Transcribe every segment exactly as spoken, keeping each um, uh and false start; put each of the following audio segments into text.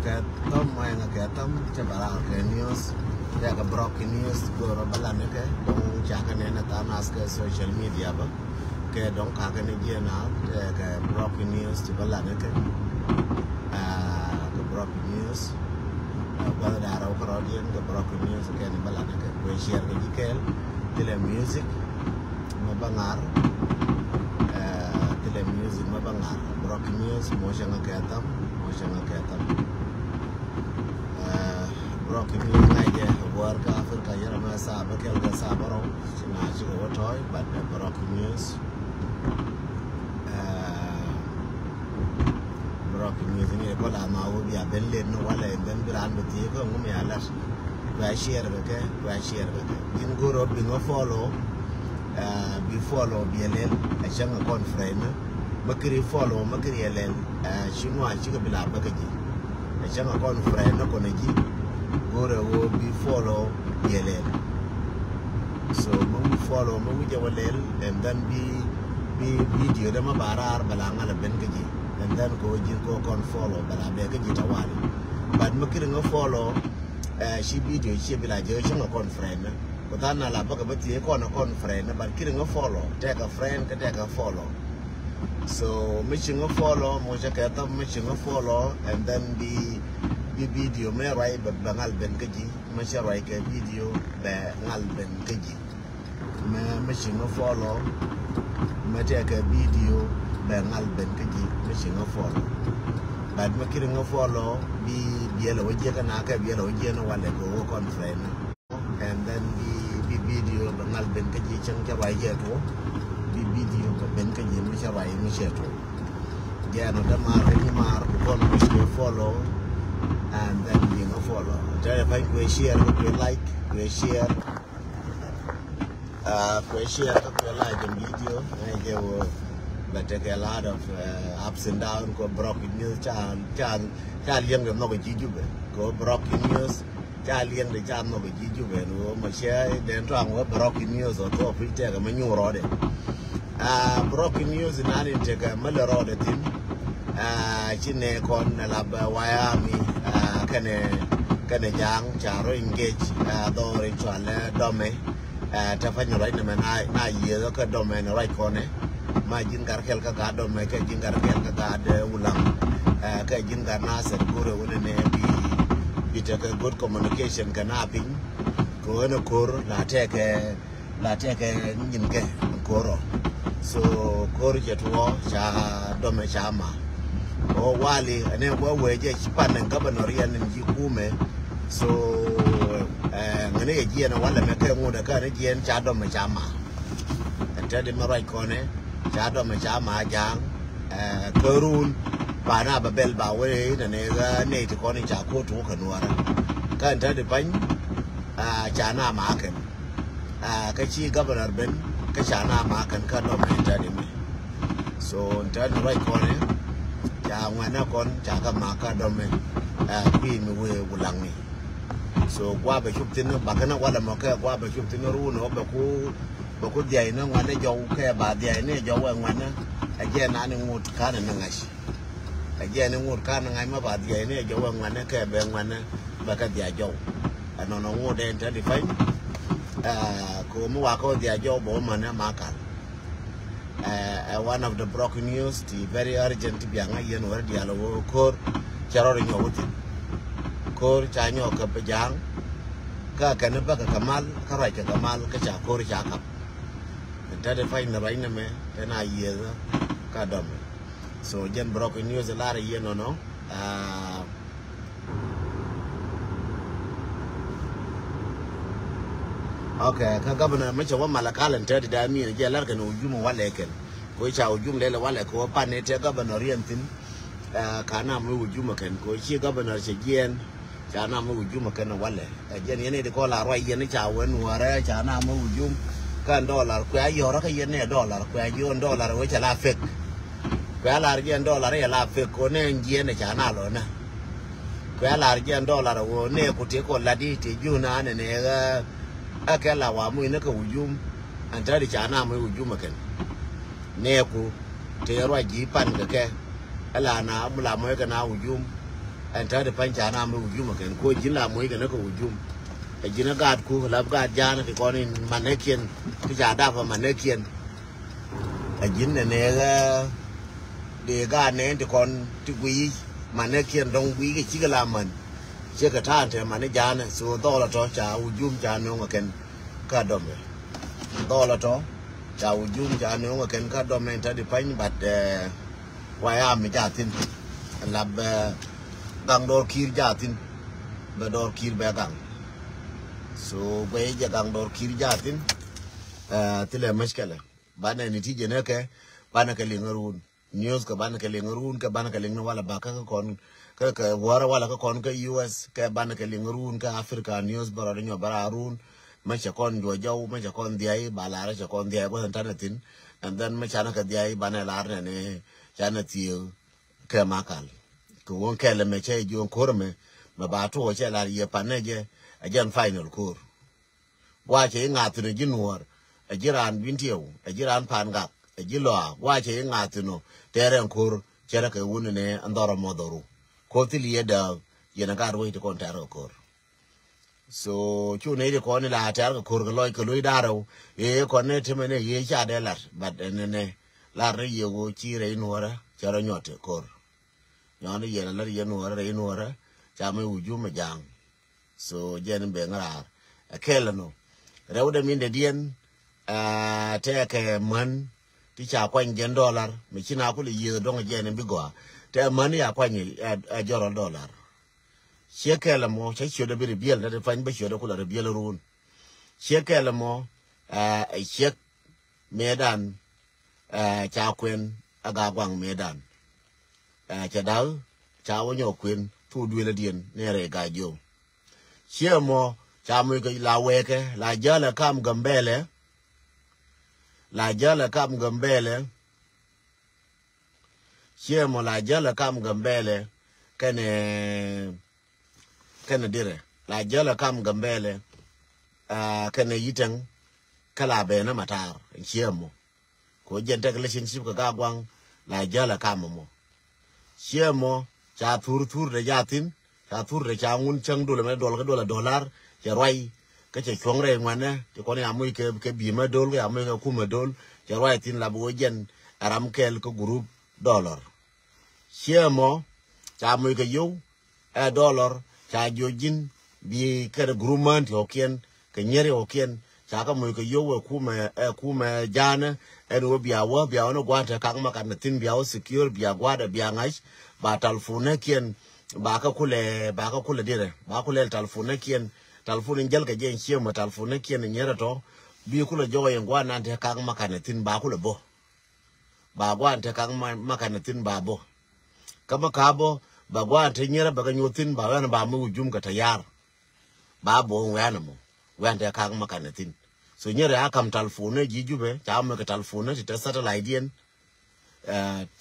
Kɛ thɔm mɔyɛŋ kɛ thɔm cɛ bɛ raar kɛ news. Tɛkɛ breaking news go̱o̱rɔ bä lan kɛ dɔŋ cakɛ nɛn ɛ than as kɛ social media bä. Kɛ dɔŋ kakɛ ni jiɛn a tɛkɛ breaking news ci bä lan kɛ. Ah, kɛ breaking news. Ah, gua̱th da̱rɛ wä kärɔɔdiɛn kɛ breaking news kɛ ni bä lan kɛ kuɛ share kɛ ji̱ kɛɛl. Thilɛ music mɛ bä ŋa̱r. Eh, thilɛ music mɛ bä ŋa̱r. Breaking news mɔ cɛ ŋa kɛ thɔm mɔ cɛ ŋa kɛ thɔm. Eh, breaking news ŋa̱cɛ wäär kä Africa yɛrɛ mɛ saa bä kɛl kɛ saa bä rɔw. Ci na cikɛ wä tɔ̱ɔ̱c, but, eh, breaking news. Eh, breaking news ni kɔ la ma wä bia ben late ni walɛ ben bi raan bi thiee kä ŋum ya lat. Kua share kɛ kɛ, kua share kɛ kɛ. Jin go̱o̱r rɔ bi ŋä follow, eh, bi follow bi lɛl, a cäŋ a conference ni. Mä kiri follow, mä kiri lɛl, eh, ci ŋuan cikɛ bi la bä kɛ ji̱. A cäŋ a conference ni kɔn a ji̱. Go̱o̱r rɛ wä bi follow bi lɛl. So mä wi̱c follow mä wi̱c jɛ wä lɛl, and then bi, bi video dɛ mä ba raar bɛ la ŋa̱l a ben kä ji̱. And then kɛ wä ji̱n kɛ wä kɔn follow bɛ la bɛ kä ji̱ tawali. But mä kiri ŋä follow, eh, ci video ci bi la jɛ cäŋ a conference ni. Ku than na la bä kɛ bä thiee kɔn a conference ni, but kiri ŋä follow, tɛkɛ friend kä tɛkɛ follow. So mi ci ŋä follow, mɔ cɛ kɛ thɔm mi ci ŋä follow, and then bi, bi video mɛ ruac bɛ, bɛ ŋa̱l ben kä ji̱. Mɛ cɛ ruac kɛ video bɛ ŋa̱l ben kä ji̱. Mɛ, mɛ ci ŋä follow, mɛ tɛkɛ video bɛ ŋa̱l ben kä ji̱, mɛ ci ŋä follow. But mɛ kiri ŋä follow, bi, biɛlɛ wä jiɛ kä na kɛ biɛlɛ wä jiɛ ni walɛ kɛ wä conference ni. And then bi, bi video bɛ ŋa̱l ben kä ji̱ cäŋ cɛ ruac jɛ tuɔ. Bi video bɛ ben kä ji̱ mi cɛ ruac mi cɛ tuɔ. Jɛ nɔ dɛ maar kä ji̱ maar ku kɔn mi cɛ follow. And then bi ŋä follow. Tɛ dɛ pa̱ny kuɛ share, kuɛ like, kuɛ share. Ah, kuɛ share kä kuɛ like in video. Ŋa̱c jɛ wä bɛ tekɛ a lot of, uh, ups and down kɛ breaking news ca, ca, ca liɛŋ kɛ nhɔk ji̱ Jubɛ. Kɛ breaking news ca liɛŋ de ca nhɔk ji̱ Jubɛ. Wä mɔ cɛ den tuaŋ wä breaking news ɔ tuɔ pi̱c tɛkɛ mɛ nyuur rɔɔdɛ. Ah, breaking news in an in tekɛ mɛ lɛ rɔɔdɛ thin. Ah, ci nɛ kɔn nɛ la bɛ wayami, ah, kɛnɛ, kɛnɛ ja̱a̱ŋ ca rɔ engage, ah, dhɔr in cualɛ dɔmɛ. Eh, te pany ruac nɛmɛ na, na yiëë kä dɔmɛ ni ruac kɔnɛ. Ma ji̱n gar kɛl kä gaat dɔmɛ kɛ ji̱n gar kɛl kä gaat, eh, Wulaŋ. Eh, kɛ ji̱n gar Nasir Gurɛ wunɛ nɛ bi, bi tekɛ good communication kɛ na piny. Kɛ ɣän ɛ ko̱r la tɛkɛ, la tɛkɛ nyin kɛ ko̱r ɔ. So ko̱r cɛ tuɔ ca dɔmɛ ca ma. Ɔ wali ɛnɛ wä wee jɛ ci pan nɛ governor yɛn ni ji̱ kumɛ. So, eh, ŋäni yɛ jiɛn walɛ mɛ kɛ ŋut ɛ kä ni jiɛn ca dɔmɛ ca ma. Ɛn tɛt imɛ ruac kɔnɛ ca dɔmɛ ca ma ja̱a̱ŋ. Eh, kärun ba na bɛ bɛl ba wee nɛ nɛ ɣä nɛ ti kɔn in ca ko̱ tuŋ kɛ nuɔrä. Kä ɛn tɛt ipany, ah, ca na ma kɛn. Ah, kä ci governor ben kä ca na ma kɛn kä dɔmɛ ɛn tɛt imɛ. So ɛn tɛt ni ruac kɔnɛ ca ŋuɛnɛ kɔn ca kä ma kä dɔmɛ. Ah, kui̱ mi wee Wulaŋni. So gua̱a̱ bɛ cup thin bakɛ ni walɛ mɔ kɛ gua̱a̱ bɛ cup thin run ɔ bɛ ku, bɛ ku dhiac ni ŋuɛnɛ jɔw kɛ ba dhiac ni jɔw ɛ ŋuɛnɛ. Ɛ jɛ nani ŋut kanɛ ni ŋa̱c. Ɛ jɛ ni ŋut kanɛ ŋa̱c ma ba dhiac ni jɔw ɛ ŋuɛnɛ kɛ bɛ ŋuɛnɛ bɛ kɛ dhiac jɔw. Ɛ nɔnɔ ŋut ɛn tɛt ipany. Ah, ko mi wakɛ wä dhiac jɔw bɛ wä mänɛ ma kal. Eh, eh, one of the breaking news ti very urgent ti biaŋ a yɛn wär diaal wä ko̱r cɛ rɔɔd nyɔk wä thin. Ko̱r ca nyɔk kɛ bi ja̱a̱ŋ. Kä kɛn bäkɛ kɛ mal kä ruac kɛ kɛ mal kä ca ko̱r ca kap. Ɛn tɛt ipany ni ruac nɛmɛ tɛn a yiëëth kä dɔmɛ. So jɛn breaking news lar yɛn nɔnɔ. Ah, okay, kä governor mi cɛ wä Malakal ɛn tɛt dee min jɛ lar kɛn wä jum walɛ kɛn. Ko ca wä jum lɛlɛ walɛ ko wä pan ni tɛ governor yɛn thin. Eh, ka na mi wä jum kɛn ko ci governor cɛ jiɛn. Ca na mi wä jum kɛn walɛ. Ɛ jɛn yɛn ni di kɔ la ruac yɛn ni ca wä nuɔrɛ ca na mi wä jum. Kɛn dollar kuɛ a yɔrä kä yɛn ni dollar kuɛ a jiɔn dollar wä cɛ la fake. Kuɛ a lar jiɛn dollar yɛ la fake ko ni ɛn jiɛn ni ca na lɔ nɛ. Kuɛ a lar jiɛn dollar wä ni ku ti kɔ la di ti jun a ni ni ɛ ɛ kɛ la wa mu ni kɛ wä jum. Ɛn tɛ di ca na mi wä jum kɛn. Nɛɛku tëë ruac ji̱ pan kɛ kɛ. Ɛ la na mi la mɔc kɛ na wujum. Ɛn täätdɛ pa̱ny ca na mi wujum ɛ kɛn kuɔ ji̱n la moc kɛn kä wujum. Ɛ ji̱n ɛ gaat ku lap gaat ja̱a̱n ti kɔn in manɛkiɛn ti ca dap ɛ manɛkiɛn. Ɛ ji̱n ɛ nɛɛkɛ dee gaat nɛɛn ti kɔn ti guiy manɛkiɛn dɔ̱ŋ guiy kɛ cikɛ la män. Ciekɛ ta̱a̱n te mani ja̱a̱n so dhɔl ɛ tɔ̱ ca wujum ca nöŋ ɛ kɛn kä dɔmɛ. Dhɔl ɛ tɔ̱ ca wujum ca nöŋ ɛ kɛn kä dɔmɛ in täätdɛ pa̱ny but wa ya mi jathin. Lap gaŋ dɔr ki̱i̱r jathin. Bɛ dɔr ki̱i̱r bɛ gaŋ. So guɛy jɛ gaŋ dɔr ki̱i̱r jathin. Thilɛ mɛckɛlɛ banɛ ni ti jɛ nɛ kɛ banɛ kɛ liŋ run. News kɛ banɛ kɛ liŋ run kɛ banɛ kɛ liŋ ni wala ba kä kɔn kä kɛ wara wala kä kɔn kä U S kɛ banɛ kɛ liŋ run kä Africa news bɛ rɔ di nyɔ bɛ ra run. Mɛ cɛ kɔn juɔ jɔw mɛ cɛ kɔn dhiay ba lar cɛ kɔn dhiay guath in tanɛ thin. And then mɛ canɛ kɛ dhiay banɛ lar nɛ ni canɛ thiee kɛ makal. Kɛ wun kɛlɛ mɛ cɛ jiɔn ko̱r mɛ mɛ ba tuɔ cɛ lar yɛ panɛ jɛ. A jɛn final ko̱r. Guacɛ i̱ ŋa̱thi̱n ɛ ji̱ nuɔ̱ɔ̱r ɛ ji̱ raan bi̱n tiɛw ɛ ji̱ raan pa̱a̱n gak ɛ ji̱ lɔaa guacɛ i̱ ŋa̱thi̱n ɔ tɛɛrɛ ɛn ko̱r. Cɛ rɛ kɛ wun ni ɛn dhɔr ɛmɔ dhɔru ko̱r thil yɛ dääk. Yɛn ɛ gat ruec ti kɔn tɛɛr kɛ ko̱r. So cu nɛy ti kɔn ila tɛɛr kɛ ko̱r kɛ lɔc kɛ loc da̱rɛw. Ëë kɔn ni temɛ ni yee ca dee lat but ɛn ni lar ni yɛ ɣöö ci rɛy nuɔ̱ɔ̱rä cɛ rɔ nyɔt ko̱r. Nyɔn ni yɛn ɛ lat yɛ nuɔ̱ɔ̱rä rɛy nuɔ̱ɔ̱rä ca mi wujum ɛ ja̱a̱ŋ. So jɛn in ben raar ɛ kɛl ɛnɔ. Rɛwdɛ min dɛ diɛn tɛkɛ män ti ca kuany jɛn dɔlar mi ci na kulɛ yieth dɔŋ jɛn in bi gɔaa. Tɛ män ya kuany ɛ jɔrɔl dɔlar. Ciɛ kɛl ɛmɔ cɛ ciöt ɛ bi ribiɛl dɛ ti pany bä ciöt ɛ kulɛ ribiɛl run. Ciɛ kɛl ɛmɔ ɛ ciɛk mëëdan ca kuɛn ɛ ga guaŋ mëëdan. Cɛ da̱k ca wä nyɔk kuën thuk duëlä diɛn ni rɛy gac jiö. Ciɛ mɔ ca moc kɛ la wɛɛkɛ la jäl ɛ kam Gambɛlɛ. La jäl ɛ kam Gambɛlɛ. Ciɛ mɔ la jäl ɛ kam Gambɛlɛ kɛnɛ kɛnɛ dirɛ la jäl ɛ kam Gambɛlɛ. Kɛnɛ yitɛŋ kɛ la bɛnɛ matar ciɛ mɔ. Ko jɛn tɛk relationship kɛ ga guaŋ la jäl ɛ kam mɔ. Ciɛ mɔ ca thur thur de ja thin ca thur de ca ŋun cäŋ dol mɛ dol kɛ dol ɛ dolar. Cɛ ruay kɛ cɛ cuɔŋ rɛy ŋuanɛ ti kɔn ya moc kɛ kɛ bi mɛ dol kɛ ya moc kɛ kumɛ dol. Cɛ ruay thin la bi wä jɛn ɛ ram kɛl kɛ group dollar. Ciɛ mɔ ca moc kɛ yow ɛ dollar ca jiɔ ji̱n bi kɛnɛ group män ti ɣɔkiɛn kɛ nyier ɣɔkiɛn. Ca kä moc kɛ yow ɛ kumɛ ɛ kumɛ ja̱a̱nä ɛn ɣöö bia wä bia wä ni gua̱a̱n te kak makat ni thi̱n bia wä secure bia gua̱a̱dɛ bia ŋa̱c. Ba talfunä kiɛn ba kä kulɛ ba kä kulɛ dirɛ ba kulɛ talfunä kiɛn. Talfun in jäl kɛ jɛ in ciemä talfunä kiɛn in nyier ɛ tɔ bi kulɛ jɔk in gua̱a̱n nan te kak makat ni thi̱n ba kulɛ bä. Ba gua̱a̱n te kak makat ni thi̱n ba bä. Kä mi ka bä ba gua̱a̱n te nyierä bɛ kɛ nyuɔ̱th thi̱n ba wɛn ba mi wujum kɛ te yar. Ba bä wɛn mɔ wɛn te kak makat ni thi̱n. So nyierä a kam talfunä ji̱ Jubɛ ca mɛ kɛ talfunä ti te satellite diɛn.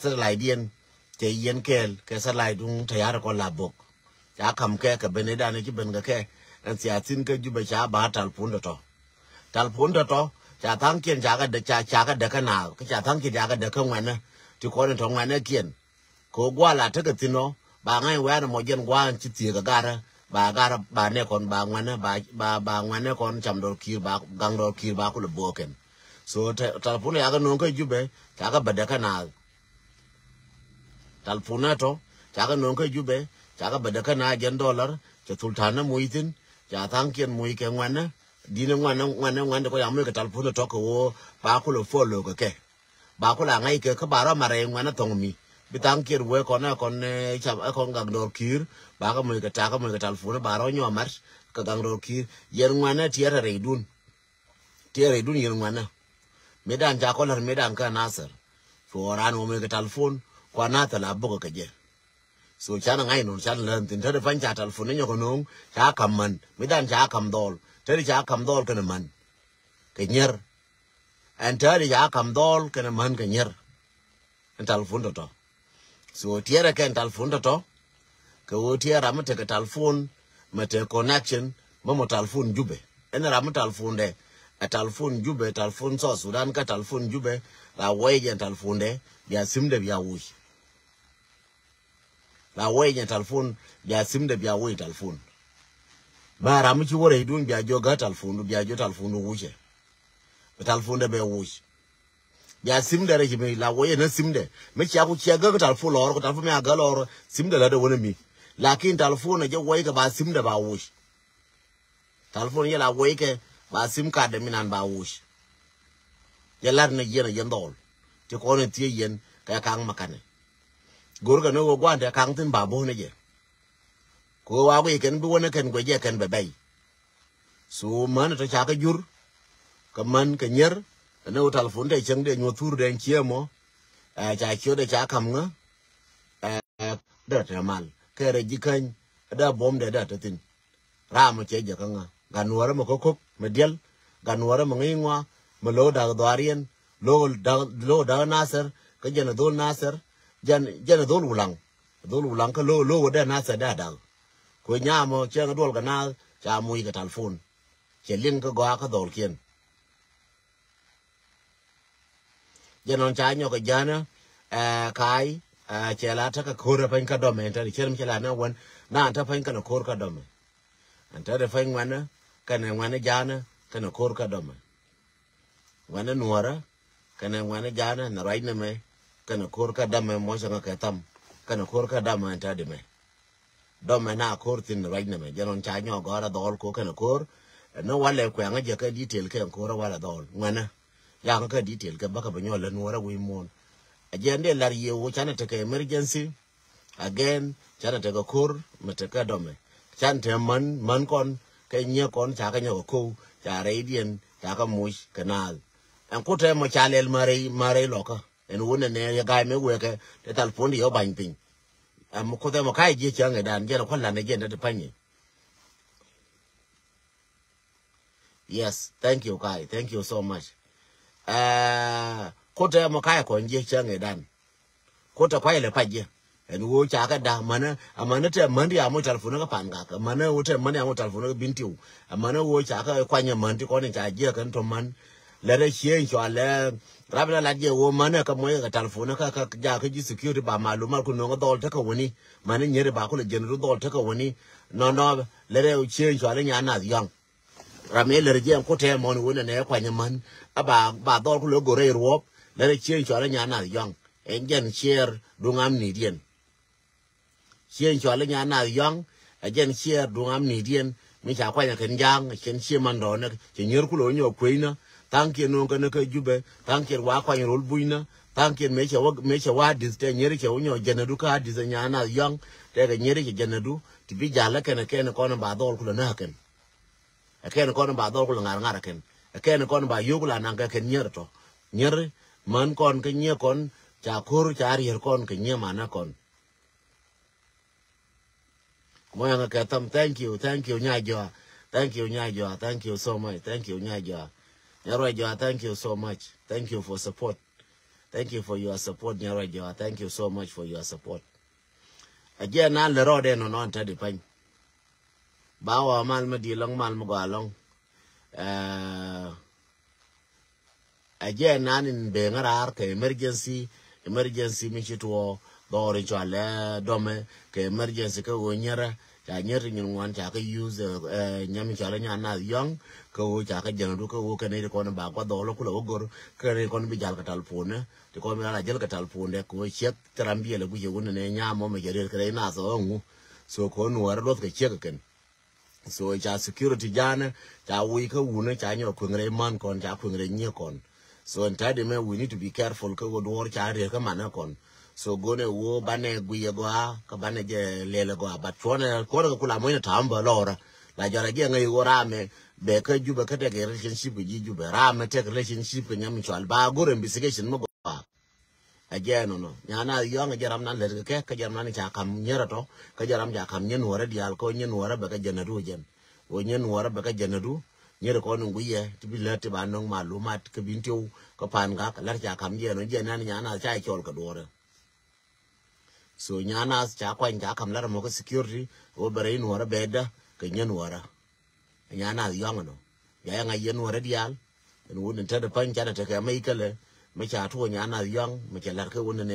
Satellite diɛn te yɛn kɛɛl kɛ satellite duŋ te yar kɔ la bok. Ca kam kɛ kɛ ben idan ci ben kɛ kɛ ɛn thiathin kä Jubɛ ca ba talpun tɔtɔ. Talpun tɔtɔ ca thaŋkiɛn ca kɛ däkä naath kä ca thaŋkiɛn ca kɛ däkä ŋuɛnä. Ti kɔn in tɔ ŋuɛnä kiɛn kɛ gua̱a̱ la tekɛ thin ɔ ba ŋa̱c wɛ̈ɛ̈n ɛmɔ jɛn gua̱a̱n ci thieek ɛ garä. Ba garä ba nɛ kɔn ba ŋuɛnä ba ba ŋuɛnä kɔn cam dɔr ki̱i̱r ba gaŋ dɔr ki̱i̱r ba kulɛ bo̱o̱kɛn. So talpun ca kɛ no̱o̱ŋ kä Jubɛ ca kɛ bä däkä naath. Talpun ɛ tɔ ca kɛ no̱o̱ŋ kä Jubɛ ca kɛ bä däkä naath jɛn dollar. Cɛ thul ta̱nä moc thi̱n ca thaŋkiɛn moc kɛ ŋuɛnä. Di̱n ŋuɛnä ŋuɛnä ŋuɛnä kɔ ca moc kɛ talpun ɛ tɔ kɛ ɣöö ba kulɛ follow kɛ kɛ. Ba kulɛ ŋa̱c kɛ kä ba rɔ mat rɛy ŋuɛnä thɔŋ mi bi thaŋkiɛn wee kɔn ɛ kɔn ɛ kɔn gaŋ dɔr ki̱i̱r. Ba kɛ moc kɛ takä moc kɛ talpun ɛ ba rɔ nyɔk mat kɛ gaŋ dɔr ki̱i̱r. Yɛn ŋuɛnä tiɛɛr ɛ rɛydun. Tiɛɛr rɛydun yɛn ŋuɛnä. Mëëdan ca kɔ la̱r mëëdan kä Nathir. Cuɔ raan wä mëë kɛ talpun kua Nathir la bok kɛ jɛ. So canɛ ŋa̱c nɔn canɛ län thin tätɛ pa̱ny ca talpun ni nyɔk kɛ no̱o̱ŋ ca kam män mëëdan ca kam dhɔl. Tätɛ ca kam dhɔl kɛnɛ män kɛ nyier. Ɛn tätɛ ca kam dhɔl kɛnɛ män kɛ nyier. Ɛn talpun tɔtɔ. So tiɛɛrɛ kɛ ɛn talpun tɔtɔ. Kɛ ɣöö tiɛɛr ram mi tekɛ talpun mɛ tekɛ connection mɛ mɔ talpun Jubɛ. Ɛn ram mi talpundɛ ɛ talpun Jubɛ talpun South Sudan kä talpun Jubɛ. La wee jɛ ɛn talpundɛ bia thimdɛ bia wuc. La wec nyɛ telephone, bia simdɛ bia wec telephone. Ba ram mi ci wä rɛy dun bia jiök gä telephone du, bia jiök telephone du wucɛ. Bi telephone dɛ bɛ wuc. Bia simdɛ rɛy ci mi la wec ɛn simdɛ. Mi cia ku cia gä telephone lɔr, ku telephone mi a gä lɔr, simdɛ la dɛ wä ni mi. Lakin telephone ɛ jɛ wec kɛ ba simdɛ ba wuc. Telephone yɛ la wec kɛ ba sim card mi nan ba wuc. Yɛ lar ni yɛn a yɛn dhɔl. Ti kɔn in thiec yɛn kɛ kaŋ ma kanɛ. Go̱r kɛ ni wä guan tɛ kaŋ thin ba bo̱n jɛ. Ko wa wec kɛn bi wä ni kɛn guɛ jɛ kɛn bɛ bɛy. So män tɔ ca kä jur. Kɛ män kɛ nyier. Ni wä telephone tɛ cieŋ dɛ nyuɔ thur dɛ ciemɔ. Ɛ ca ciö dɛ ca kam ŋä. Ɛ dɛ tɛ mal kɛ rɛ ji̱ käny. Dɛ bom dɛ dɛ tɛ thin. Ram mɔ cɛ jɛ kä ŋa. Gat nuɔrä mɛ kä kok mɛ diɛl. Gat nuɔrä mɛ ŋi̱i̱ŋ ŋua mɛ lo̱k dak dhuariɛn. Lo̱k dak lo̱k dak Nasir. Kä jɛn a dhol Nasir. Jɛn jɛn a dhol Wulaŋ. Dhol Wulaŋ kä lo̱k lo̱k wä dee Nasir dee a dak. Kuɛ nyamɔ cɛ ŋa duɔl kɛ naath ca muc kɛ telephone. Cɛ liŋ kä gɔaa kä dhɔlkiɛn. Jɛ nɔn ca nyɔk kɛ janä. Ɛ ka̱a̱y. Ɛ cɛ la tä kɛ ko̱r ɛ pany kä dɔmɛ ɛn tä di cɛr mi cɛ la nɛ wän. Na ɛn tä pany kɛn ɛ ko̱r kä dɔmɛ. Ɛn tä di pany ŋuɛnä kɛn ɛ ŋuɛnä janä kɛn ɛ ko̱r kä dɔmɛ. Ŋuɛnä nuɔrä kɛn ɛ ŋuɛnä janä nɛ ruac nɛmɛ. Kɛn ɛ ko̱r kä dɔmɛ mɔcä ŋä kɛ tham. Kɛn ɛ ko̱r kä dɔmɛ ɛn tä di mɛ. Dɔmɛ na ko̱r thin ruac nɛmɛ jɛ nɔn ca nyɔk gɔ̱r a dhɔl ko kɛn a ko̱r. Ɛn ni walɛ kuɛŋä jɛ kä detail kɛ ko̱r a walɛ dhɔl ŋuɛnä. Yakä kä detail kɛ bäkɛ bɛ nyɔl lä nuɔrä wi̱i̱ muɔ̱ɔ̱n. A jɛ ɛn dee lar yie wo canɛ tekɛ emergency. Again canɛ tekɛ ko̱r mɛ tekɛ dɔmɛ. Canɛ tekɛ män män kɔn kɛ nyiɛ kɔn ca kɛ nyɔk a ko̱w ca rɛydiɛn ca kɛ muc kɛ naath. Ɛn kutɛ mɔ ca lɛl ma rɛy ma rɛy lɔkä. Ɛn wun ɛnɛ yɛ ga̱a̱c mi wekɛ tɛ thal puɔ̱n ti yɛ wä ba̱ny piny. Ɛm kuoth ɛmɔ ka̱c jiɛ cäŋ ɛ dan jɛn ɛ kua̱l lan ɛ jɛn dɛ ti pa̱ny. Yes, thank you kai, thank you so much. Ɛɛ kuoth ɛmɔ ka̱c kɔn jiɛ cäŋ ɛ dan. Kuoth ɛ kua̱c lɛ pa̱c jiɛ. Ɛn ɣöö ca kɛ da̱k mänä a mänä tɛ män di a moc telephone kä pan gak a mänä ɣöö tɛ män di a moc telephone kä bin tiw. A mänä ɣöö ca kɛ kuany a män ti kɔn in ca jiɛ kɛn tɔ män. Lɛ rɛ cie in cɔal lɛ rap la lat jɛ ɣöö mänä kä moc kɛ telephone kä kä ja kä ji̱ security ba malumat ku no̱ŋ dhɔl tekɛ wäni. Mänä nyeri ba kulɛ jɛn ru dhɔl tekɛ wäni. Nɔnɔ lɛ rɛ cie in cɔal lɛ nya nath yɔ̱ŋ. Ram i̱ lär jiɛn kutɛ mɔn wun ɛnɛ kuany män a ba ba dhɔl kulɛ go̱rɛ i ruɔp. Lär cie in cɔal lɛ nya nath yɔ̱ŋ. Ɛn jɛn ciɛɛr duŋ am ni̱i̱diɛn. Cieŋ cɔal i̱ nyan nath yɔ̱ŋ. Ɛ jɛn ciɛɛr duŋ am ni̱i̱diɛn mi ca kuany ɛ kɛn ja̱a̱ŋ ɛ cɛn cie man dɔɔnɛ. Cɛ nyier kulɛ wä nyɔk kueynä. Tha̱a̱ŋkiɛn no̱o̱ŋ kɛn kä Jubɛ. Tha̱a̱ŋkiɛn wa kuany ro̱l bunyna. Tha̱a̱ŋkiɛn mëë cɛ wä mëë cɛ wä adith tɛ nyier cɛ wä nyɔk jɛn adu kä adith ɛ nyan nath yɔ̱ŋ. Tɛkɛ nyier cɛ jɛn adu ti bi ja̱l ɛ kɛn ɛ kɛn kɔn ba dhɔl kulɛ näk ɛ kɛn. Ɛ kɛn kɔn ba dhɔl kulɛ ŋa̱r ŋa̱r ɛ kɛn. Ɛ kɛn kɔn ba yio̱k la naŋ kɛ kɛn nyier tɔ. Nyier män kɔn kä nyier kɔn ca ko̱r ca rier kɔn kɛ nyier manä kɔn. Moyaŋ kɛ tham. Thank you, thank you, Nyajua. Thank you, Nyajua. Thank you so much. Thank you, Nyajua. Nyarwa Jua, thank you so much. Thank you for support. Thank you for your support, Nyarwa Jua. Thank you so much for your support. Ɛ jɛ na lɛ rɔɔdɛ nɔ nɔn tɛt i̱ pany. Ba wa mal mi di lɔŋ mal mi gɔaa lɔŋ. Ɛɛ, Ɛ jɛ nan in ben ŋä raar kɛ emergency, emergency mi ci tuɔ dhɔr in cɔal ɛ dɔmɛ kɛ emergency kä ɣöö nyerä ca nyer ti nyin ŋuan ca kä use ɛ nyam in cɔal ɛ nyan nath yɔ̱ŋ kä ɣöö ca kä jɛn adu kä ɣöö kɛn iti kɔn ba guath dhɔl kulɛ wä gor kä kɛn iti kɔn bi jal kɛ tal puɔnɛ ti kɔn bi ral a jäl kɛ tal puɔnɛ kɛ ɣöö ciɛth ti ram biɛl ɛ guic ɛ wun nɛ nyam mɔ mɛ jɛ riet kɛ rɛy nath ɔ ŋu. So kɔn nuɔrä luɔth kɛ ciek kɛn. So ca security janɛ ca wi̱i̱ kä wunä ca nyɔ kueŋ rɛy man kɔn ca kueŋ rɛy nyiek kɔn. So in tɛt imɛ we need to be careful kä wä duɔr ca rier kä manɛ kɔn. So gonɛ wo banɛ gui ɛ gɔa kä banɛ jɛ lɛl ɛ gɔa but cuɔnɛ kuɔnɛ kɛ kula mɔnɛ tam bä lɔrä. La jɔrɛ jɛ ŋäc wo ramɛ bɛ kä Jubɛ kä tek relationship kɛ ji̱ Jubɛ ramɛ tek relationship kɛ nyam cual ba gor investigation mɛ gɔa. Ɛ jɛ nɔnɔ nyan nath yɔ̱ŋ ɛ jɛ ram nan lät kɛ kɛ kɛ jɛ ram nan ca kam nyier ɛ tɔ kɛ jɛ ram ca kam nyier nuɔrɛ diaal kɛ wä nyier nuɔrɛ bɛ kɛ jɛ nädu ɛ jɛn. Wä nyier nuɔrɛ bɛ kɛ jɛ nädu nyier ɛ kɔn in guiyɛ ti bi lät ti ba nɔŋ malumat kɛ bin tiw kɛ pan gak lät ca kam jɛ nɔ jɛ nan nyan nath ca cɔl kɛ duɔrɛ. So nyan nath ca kuany ca kam lät ɛ mɔ kɛ security wä bɛ rɛy nuɔrɛ bɛ dä kɛ nyier nuɔrɛ. Nyan nath yɔ̱ŋ ɛnɔ. Bia yɛ ŋa̱c yɛn nuɔrä diaal. Ɛn wun in tetdä pa̱ny canɛ tekɛ mɛ ikälɛ mɛ ca tuɔɔk nyan nath yɔ̱ŋ mɛ cɛ la̱r kɛ wun in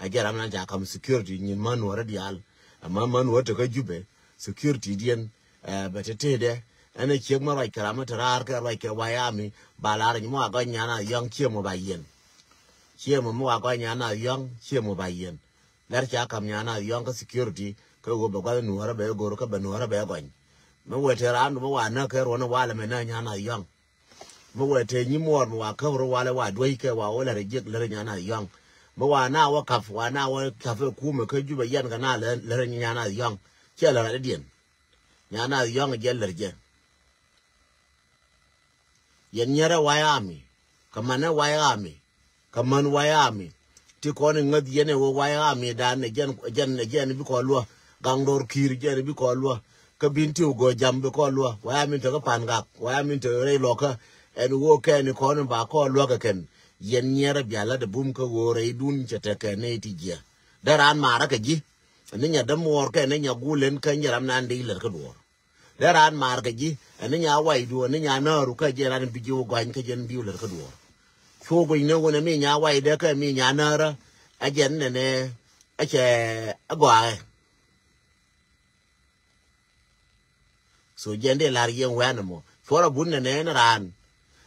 ɛ jɛ ram nan ca ka̱m security nyin män nuɔrä diaal. Ama män wä tekä Jubɛ, security diɛn, ɛ, bɛ te tetdɛ. Ɛn ɛ ciek mɛ ruac kɛ ram mɛ te raar kɛ ruac kɛ White Army, ba lar nyɛ mɛ wa gɔny Nyan Athiɔŋ ciek mɛ ba yɛn. Ciek mɛ mɛ wa gɔny Nyan Athiɔŋ ciek mɛ ba yɛn. Lɛr ca kam Nyan Athiɔŋ kä security, kä ɣöö bɛ gua̱th nuɔ̱ɔ̱rä bɛ go̱r kä bɛ nuɔ̱ɔ̱rä bɛ gɔny. Mɛ wee te raandu mɛ wa näk kɛ ruɔ̱n walɛ mɛ näk Nyan Athiɔŋ. Mi wee te nyi muɔɔr mi wa käp rɔ walɛ wa duec kɛ wa wä lɛr jiɛk lɛr Nyan Athiɔŋ. Mi wa na wä kap wa na wä kap ɛ kumɛ kä Jubɛ yɛn kɛ na lɛr Nyan Athiɔŋ. Ciɛ lɛr adiɛn. Nyan Athiɔŋ jɛ lɛr jɛ. Yɛn nyɛrɛ White Army. Kɛ manɛ White Army. Kɛ män White Army. Ti kɔn in ŋäth yɛn ɛ wä White Army dan ɛ jɛn ɛ jɛn ɛ jɛn bi kɔn luɔ. Gaŋ dɔr Kiir jɛn bi kɔn luɔ. Kä bin ti wä gɔ jam bi kɔn luɔ. White Army tekɛ Pangak. White Army tekɛ rɛy lɔkä. Ɛn wä kɛn in kɔn in ba kɔn luɔ kɛ kɛn. Yɛn nyɛrɛ bia lat ɛ bum kä wä rɛy dun cɛ tekɛ nɛy ti jiɛ. Dee raan marä kɛ ji̱. Ɛn ni nya dämuɔɔr kɛ ni nya gul ɛn kä nyɛ ram nan dee ilɛr kä duɔɔr. Dee raan maar kɛ ji̱ ɛn ni nya waydu ɛn ni nya nääru kä jɛ ran bi ji̱ wä gɔany kä jɛn bi wä lät kä duɔɔr. Cu guic ni wun ɛn mi nya waydu kä mi nya näärä. Ɛ jɛn nɛnɛ ɛ cɛ ɛ gɔaaɛ. So jɛn dee la̱r yɛn wɛn ɛmɔ cuɔrɛ bun nɛnɛ ni raan.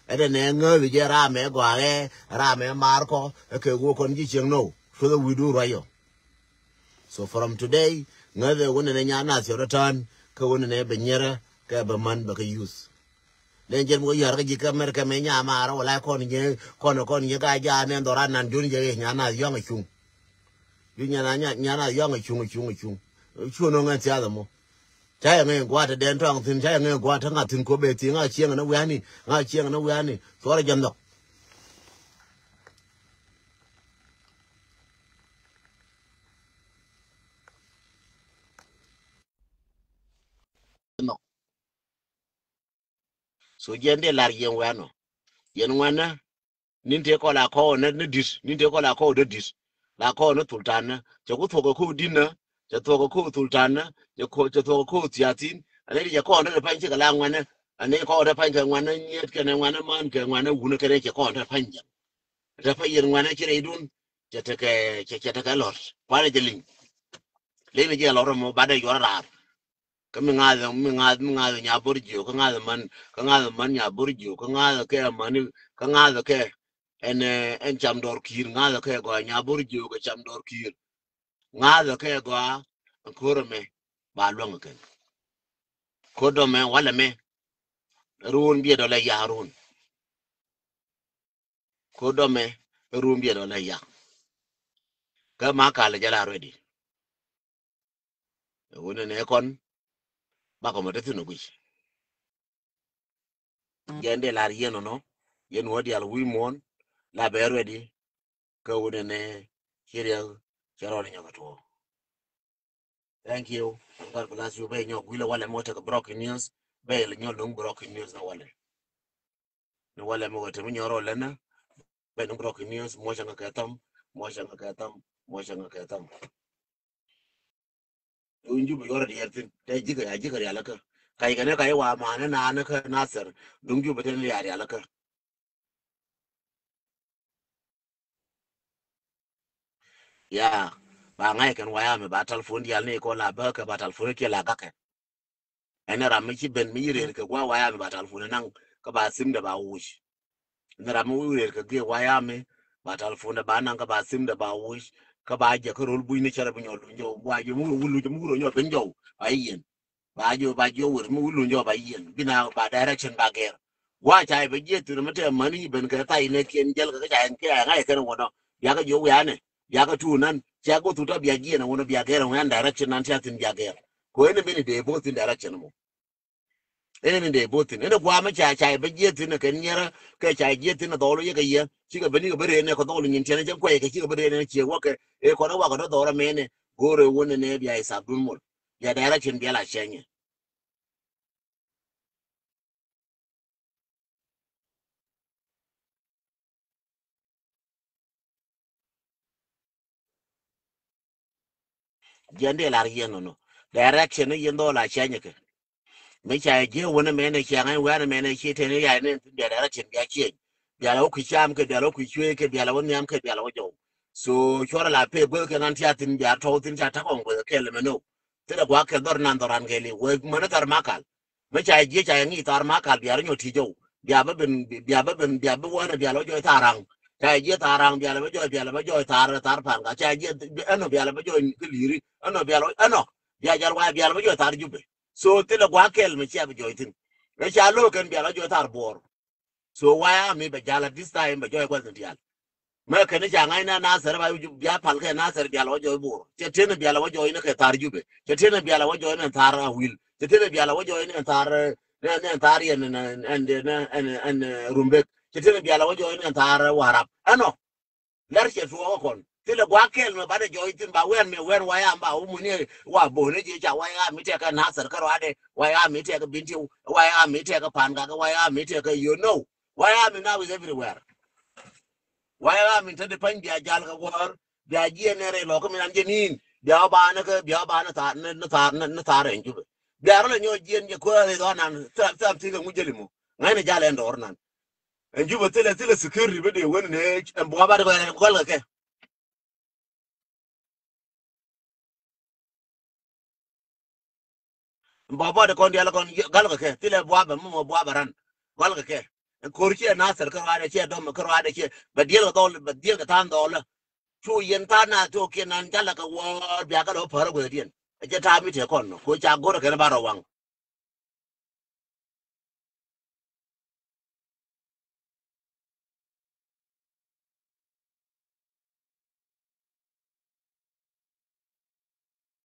Ɛ dee nɛ ŋääth jɛ raamɛ gɔaaɛ raamɛ maar kɔ ɛ kɛ wä kɔn ji̱ cieŋ nɔw. Cuɔth ɛ wi̱du ruac yɔ. So from today ŋäthɛ wunɛ nɛ nya nath cɛ rɔ tään kä wunɛ nɛ bɛ nyɛrɛ kɛ bɛ män bɛ kä youth. Nɛ jɛn bä yɔ̱r kä ji̱ kä America mɛ nya maarä wala kɔn nyɛ kɔn kɔn nyɛ ka ja nɛ dhɔra nan jun jɛ nya nath yɔ̱ŋ a cuŋ. Ju nya na nya nath yɔ̱ŋ a cuŋ a cuŋ a cuŋ. Cuŋ nɔ ŋɛn thiath mɔ. Ca yɛ ŋɛ gua̱a̱t dɛn tɔŋ thi̱n ca yɛ ŋɛ gua̱a̱t ŋa thi̱n ko bɛ thi̱n ŋa cieŋ nɛ wiani ŋa cieŋ nɛ wiani. Cuɔrɛ jɛn dhɔk. So jɛn dee lar yɛn wɛnɔ. Yɛn ŋuɛnɛ nin tëë kɔ la kɔw nɛ ni di̱t nin tëë kɔ la kɔw dee di̱t. La kɔw ni thultan nɛ cɛ ku thuɔk kɛ kow di̱t nɛ cɛ thuɔk kɛ kow thultan nɛ cɛ thuɔk kɛ kow thiathin. Anɛ di cɛ kɔw nɛ pany cikɛ la ŋuɛnɛ anɛ kɔw nɛ pany kɛ ŋuɛnɛ nyiet kɛnɛ ŋuɛnɛ man kɛ ŋuɛnɛ wunɛ kɛnɛ cɛ kɔw nɛ pany jɛ. Tɛ pany yɛn ŋuɛnɛ ci rɛy dun cɛ tekɛ cɛ tekɛ lɔt kuanɛ jɛ liŋ. Leni jɛ lɔt mɔ ba dee yuɔr raar. Kä mi ŋa̱th mi ŋa̱th mi ŋa̱th nya bor jiök kä ŋa̱th man kä ŋa̱th man nya bor jiök kä ŋa̱th kɛ man kä ŋa̱th kɛ. Ɛn ɛn cam dɔr ki̱i̱r ŋa̱th kɛ gɔaa nya bor jiök kɛ cam dɔr ki̱i̱r. Ŋa̱th kɛ gɔaa. Ko̱r ɛmɛ ba luäŋ kɛn. Ko̱r dɔmɛ walɛ mɛ. Run biɛ dɔlɛ ya run. Ko̱r dɔmɛ run biɛ dɔlɛ ya. Kä ma kalɛ jɛ la ready. Wunɛ nɛ kɔn bakɔ mɛ te thin ɔ guic. Jɛn dee lar yɛn ɔnɔ yɛn wä dial wi̱i̱ muɔ̱ɔ̱n la bɛ ready. Kä wunɛ nɛ ci riɛk cɛ rɔɔd nyɔk atuɔ. Thank you. God bless you. Bɛ nyɔk wi̱lɛ walɛ mɔ tekɛ broken news. Bɛ nyɔk duŋ broken news ni walɛ. Ni walɛ mɔ kɛ te mi nyɔk rɔɔd lɛnɛ. Bɛ ni broken news mɔ cɛ ŋa kɛ tham mɔ cɛ ŋa kɛ tham mɔ cɛ ŋa kɛ tham. Duŋ Jubɛ yuɔr diɛɛr thin tɛ ji̱ kɛ ya ji̱ kɛ rialikä. Kac kɛ ni kac wa ma̱a̱ni naan kä Nathɛr duŋ Jubɛ thin ya rialikä. Ya ba ŋa̱c kɛn waya mi ba talfon dial ni kɔ la bä kɛ ba talfon kiɛ la gakɛ. Ɛn ram mi ci ben mi yi rɛr kɛ gua waya mi ba talfon naŋ kä ba sim de ba wuc. Ni ram mi wi̱i̱ rɛr kɛ giɛ waya mi ba talfon de ba naŋ kä ba sim de ba wuc. Kä ba jɛ kä rol buc ni cɛrɛ bi nyɔ luny jɛ wa jɛ mi wul luny jɛ mi wul nyɔ ben jɔw ba yi yɛn. Ba jiɔ ba jiɔ wër mi wulun jɔ ba yiɛn bina ba direction ba gɛr. Gua ca i̱ bɛ jiɛ thir mi te mani i̱ ben kɛ thac nɛ kiɛn jɛl kɛ ca i̱ kɛ ŋa̱c kɛn wunɔ. Bia kɛ jiɔ wianɛ bia kɛ tuun nan cia goth wut a bia jiɛn wunɔ bia gɛr wunɔ direction nan cia thin bia gɛr. Ko ɛn min i̱ dee both in direction mɔ. Ɛn min dee both in ɛn gua mi ca ca i̱ bɛ jiɛ thin kɛ nyɛrɛ kɛ ca jiɛ thin dhɔl yɛ kɛ yɛ cikɛ ben ikɛ bɛ ree nɛ kɛ dhɔl nyin tiɛn jɛ kuɛy kɛ cikɛ bɛ ree nɛ ciɛ wä kɛ. Ɛ kɔn wä kɛ dɔ dhɔl mɛnɛ go̱o̱r ɛ wunɛ nɛ bia i̱ sap dun mol. Bia direction bia la cɛnyɛ. Jiɛn dee lar yɛn nɔnɔ. Direction ni yɛn dhɔl a change kɛ. Mi ca jiɛ wunɛ mɛnɛ cia ŋa̱ny wɛnɛ mɛnɛ ci teni ya ni bia direction bia change. Bia la wä kui̱ cam kɛ bia la wä kui̱ cuee kɛ bia la wä nhiam kɛ bia la wä jɔw. So cuɔrɛ la pee gueth kɛ ŋan tia thin bia tɔw thin ca takɔŋ gueth kɛ lɛ mɛ no. Thilɛ gua̱a̱k kɛl dhɔr nan dhɔran kɛɛliw. Wee mäni thar Makal. Mi ca jiɛ ca ŋi̱i̱c thar Makal bia rɔ nyɔ ti̱i̱ jɔw. Bia bä ben, bia bä ben, bia bä wänɛ bia lɔ jɔɔc thar raŋ. Ca jiɛ thar raŋ bia lɔ bä jɔɔc, bia lɔ bä jɔɔc thar, thar Pa̱a̱nka. Ca jiɛ ɛnɔ bia lɔ bä jɔɔc kä Li̱i̱ri. Ɛnɔ bia lɔ, ɛnɔ. Bia jal wa̱a̱ bia lɔ bä jɔɔc thar Jubɛ. So thilɛ gua̱a̱k kɛl mi cia bi jɔɔc thi̱n. Ɛ ca lo̱o̱ kɛn bia lɔ jɔɔc thar Buɔɔr. So White Army bɛ jal at this time bɛ jɔɔc gua̱th ni diaal. Mɛ kɛn ca ŋa̱c na Nasir ba bia pal kɛ Nasir bia lɔ wä jɔɔc Buɔɔr. Cɛ teni bia lɔ wä jɔɔc ni kɛ thar Jubɛ. Cɛ teni bia lɔ wä jɔɔc ni thar Awil. Cɛ teni bia lɔ wä jɔɔc ni thar, ni, ni thar yɛn, ɛn, ɛn, ɛn, ɛn, ɛn, ɛn, Rumbek. Cɛ teni bia lɔ wä jɔɔc ni thar Warap. Ɛnɔ. Lɛr cɛ tuɔɔk kɔn. Thilɛ gua̱a̱k kɛl mɛ banɛ jɔɔc thi̱n ba wɛn mɛ wɛn White Army ba wä muni wa bo̱o̱ni ji̱ ca White Army tɛk kɛ Nasir kä ruaadɛ. White Army tɛk kɛ Bintiu. White Army tɛk kɛ Pa̱a̱nka kɛ White Army tɛk kɛ you know. White Army now is everywhere. White Army te di pa̱ny bia jal kɛ guɔ̱ɔ̱r. Bia jiɛ nɛ rɛy lɔk kä mi nan jɛ ni̱i̱n. Bia wä ba ni kä, bia wä ba ni thar, ni, ni thar, ni, ni thar ɛn Jubɛ. Bia rɔ lɛ nyɔ jiɛn jɛ kuäär i̱ dhɔn nan. Tham, tham thi̱n kɛ ŋu jɛli mu. Ŋa̱cnɛ jal ɛn dɔɔr nan. Ɛn Jubɛ thilɛ, thilɛ security bä dee wen nɛ ɛn buɔ ba di kɔ ɛn gɔl kɛ kɛ. Bɔ bɔ de kɔn dial kɔn gal kɛ kɛ. Thilɛ buabɛ mɔ mɔ buabɛ ran. Gal kɛ kɛ. Kor ciɛ Nasir kä ruaadɛ ciɛ dɔm kä ruaadɛ ciɛ. Bɛ diɛl kɛ dhɔl, bɛ diɛl kɛ than dhɔl. Cu yɛn than na thok kiɛ nan jalɛ kɛ wä bia kɛ lɔ pär guɛ diɛn. Ɛ jɛ ta̱a̱ mi tɛ kɔn nɔ. Ko ca go̱rɛ kɛn ba rɔ waŋ.